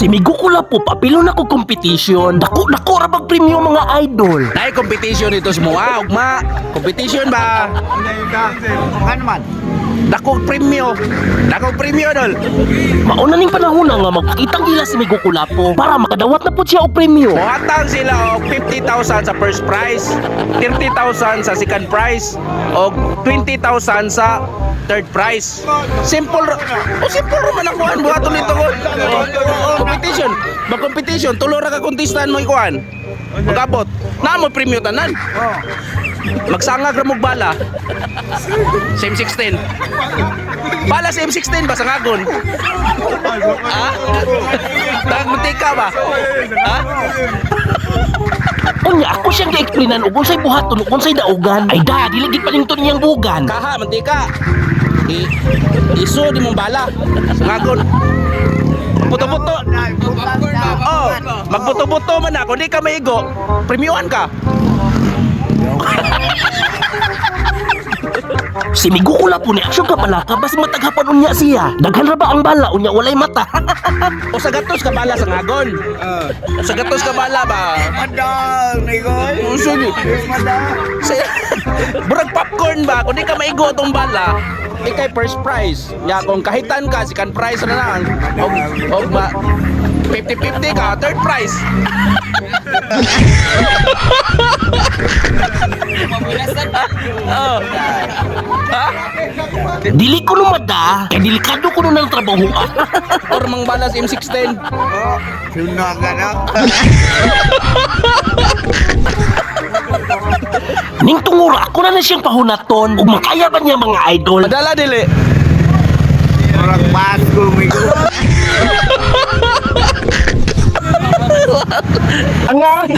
Si Migo Kulapo papilo na ko competition. Dako dako ra bag premyo, mga idol. Nay competition ito sa mga ugma. Competition ba? Ano man? Dako premyo. Dako premyo, dol. Mauna ning panahon na nga magpakitang gilas si Migo Kulapo para makadawat na pud siya og premyo. Mohatag sila og 50,000 sa first prize, 30,000 sa second prize, og 20,000 sa third prize. Simple o simple ra man ang kuan buhaton nito ko. Competition, ba competition, tulo ra ka contestant mo ikuan. Magabot. Naa mo premyo tanan. Magsangag ra mo bala. Same 16. Bala sa M16 ba sangagon? Ha? Tagmutika ba? Ha? Unya ako siyang gi-explainan og unsay buhaton ug unsay daugan. Ay da, dili gid palington niyang bugan. Kaha, mantika. I iso di mong bala. Sangagon. Buto-buto. Oh, magbuto-buto man ako, di ka maigo. Premiuan ka. Si Migo Kulapo ni aksyon ka palaka bas mataghapan unya siya. Daghan ra ba ang bala unya walay mata. O sa gatos ka bala sangagon. Sa gatos ka bala ba? Madang, Nigoy. Uso ni. Madang. Sa Burag popcorn ba? Kung di ka maigo tong bala, ikay first prize. Ya kung kahitan ka, second prize na lang. Og ba 50-50 ka, third prize. Oh. Ha? Dili ko lumada, kay delikado ko nun ang trabaho. Or mang bala sa M16. Sunog ka na. Ning tungura ako na na siyang pahunaton ug makaya ba niya, mga idol. Madala dili. Murag Pasko, Migo. Ang oy.